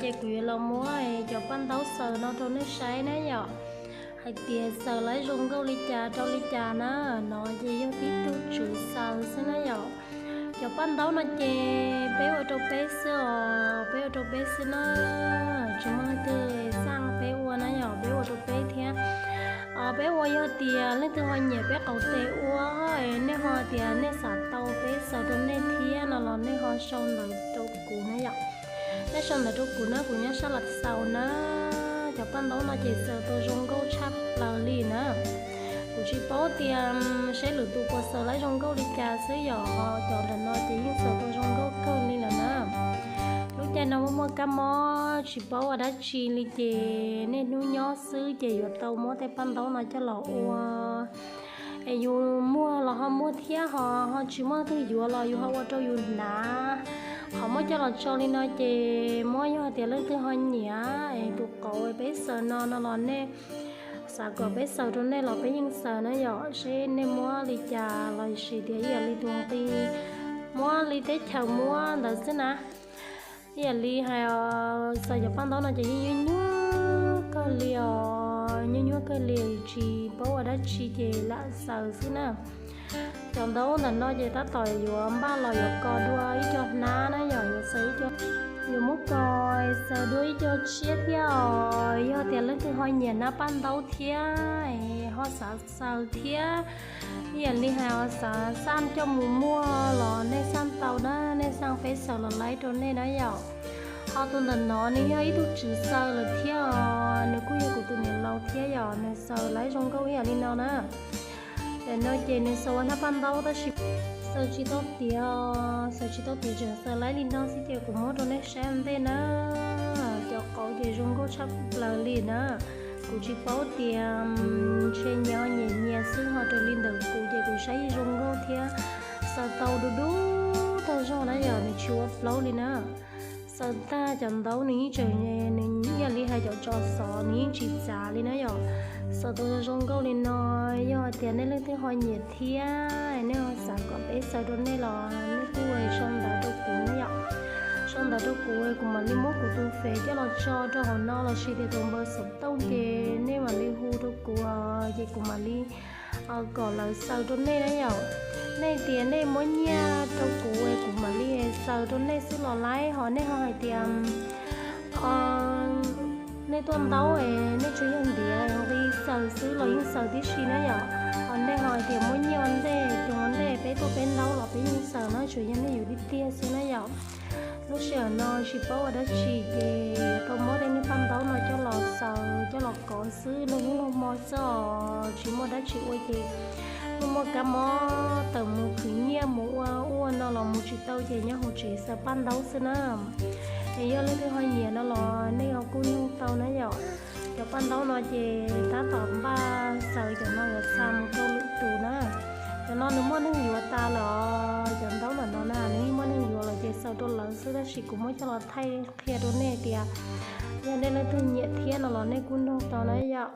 Ces kuv yuav los muab cov paj ntaub xaws no rau nej saib na yom, hais tias xaws laib zoo nkauj li cas rau li cas na. No ces yog tib tug tswv xaws xwb na yom. Cov paj ntaub no ces peb ua rau peb xwb os, peb ua rau peb xwb na, tsis muaj leej twg xaj peb ua na yom, peb ua rau peb thiab. Peb ua yog tias leej twg ho nyiam peb qauv tes ua, nej ho tias nej xav tau peb xaws rau nej thiab no los nej ho sau ntawv rau kuv na yom. Nej sau ntawv rau kuv na, kuv nyob sab lav xaus na. Cov paj ntaub no ces xaws tau zoo nkauj tshaj plaws li na. Kuv tsis paub tias seb lwm tus puas xaws laib zoo nkauj li cas xwb yom, ho cov ntawm no ces yeej xaws tau zoo nkauj kawg li lawm na. Lub caij no muaj muaj kab mob tsis paub ua dab tsi li ces niaj hnub nyob xwb ces yuav tau muab tej paj ntaub no coj los ua. Es yus muag los ho muag thiab, ho ho tsis muaj leej twg yuav los yus ho ua rau yus hnav. Qhov muab coj los tso li no ces muab yog tias leej twg ho nyiam es tus qauv peb xaws no no los nej xav kom peb xaws rau nej los peb yeej xaws na yom, seb nej muab li cas los sis tias ib yam li tus nqi muab li teb chaws muab ntawd xwb na. Ib yam li hais xaws cov paj ntaub no ces yeej nyuaj nyuaj kawg li os, nyuaj nyuaj kawg li tsis paub ua dab tsi ces lam xaws xwb na. Cov ntaub ntawm no ces tab tom yuav npaj los yuav kos dua ib co hnab na yom, yuav xaws ib co, yuav muab kos xaws dua ib co tshiab thiab os. Yog tias leej twg ho nyiam hnab paj ntaub thiab, ho xav xaws thiab, ib yam li hais xav xaj coj mus muag los nej xaj tau na, nej xaj peb xaws los laib rau nej na yom. Ho tus ntawm no nws yog ib tug tswv xaws lawm thiab os, nws kuj yog kuv tus niam laus thiab yom, nws xaws laib zoo nkauj ib yam li no na. Ntawm no ces nws xaws ua hnab paj ntaub tab sis xaws tsis tau tiav, xaws tsis tau tiav, tseem xaws laib li no xwb ces kuv muab rau nej saib ua ntej na. Cov qauv ces zoo nkauj tshaj plaws li na. Kuv tsis paub tias ntshe nyias nyiam nyias xwb ho raws li ntawm kuv ces kuv saib zoo nkauj thiab xaws tau du du tag zog na yom, nws tsis ua plaub li na. Xaws tag cov ntaub nws yeej tseem, nws ib yam li hais cov tsov xov nws yeej tsis txav li na yom. Xaws tau zoo nkauj li no, yog hais tias nej leej twg ho nyiam thiab nej ho xav kom peb xaws rau nej los nej kuj sau ntawv rau kuv na yom. Sau ntawv rau kuv, kuv mam li muab kuv tus fev coj los tso rau hauv no los sis tias tus npawb xov tooj ces nej mam li hu rau kuv, ces kuv mam li kom lawv xaws rau nej na yom. Nej tias nej muab nyiaj rau kuv es kuv mam li xaws rau nej xwb los laib, ho nej ho hais tias nej tuaj ntaub es nej tsuas yog ntiav nqi xaws xwb los yeej xaws tib si na yom. Ho nej ho hais tias muab nyiaj ua ntej, tus ua ntej peb tuaj peb ntaub los peb yeej xaws na, tsuas yog nej yuav tiag tiag xwb na yom. Lub sij hawm no tsis paub ua dab tsi ces yuav tau muab tej niag paj ntaub no coj los xaws coj los kov xwb, luag hnub luag hmo xwb os, tsis muaj dab tsi ua ces muaj muaj kab mob tawm mus khwv nyiaj mus ua ua no los mus tsis tau ces nyob hauv tsev xaws paj ntaub xwb na. Es yog leej twg ho nyiam no los nej ho kuj nug tau na yom. Cov paj ntaub no ces tab tom npaj xaws cov no yuav xa mus rau lwm tus na. Cov no nws muaj neeg yuav tas lawm os, cov ntaub ntawm no na nws yeej muaj neeg yuav lawm ces xaws rau lawv xwb, tab sis kuv muab coj los thaij qhia rau nej tias yog nej leej twg nyiam thiab no los nej kuj nug tau na yom.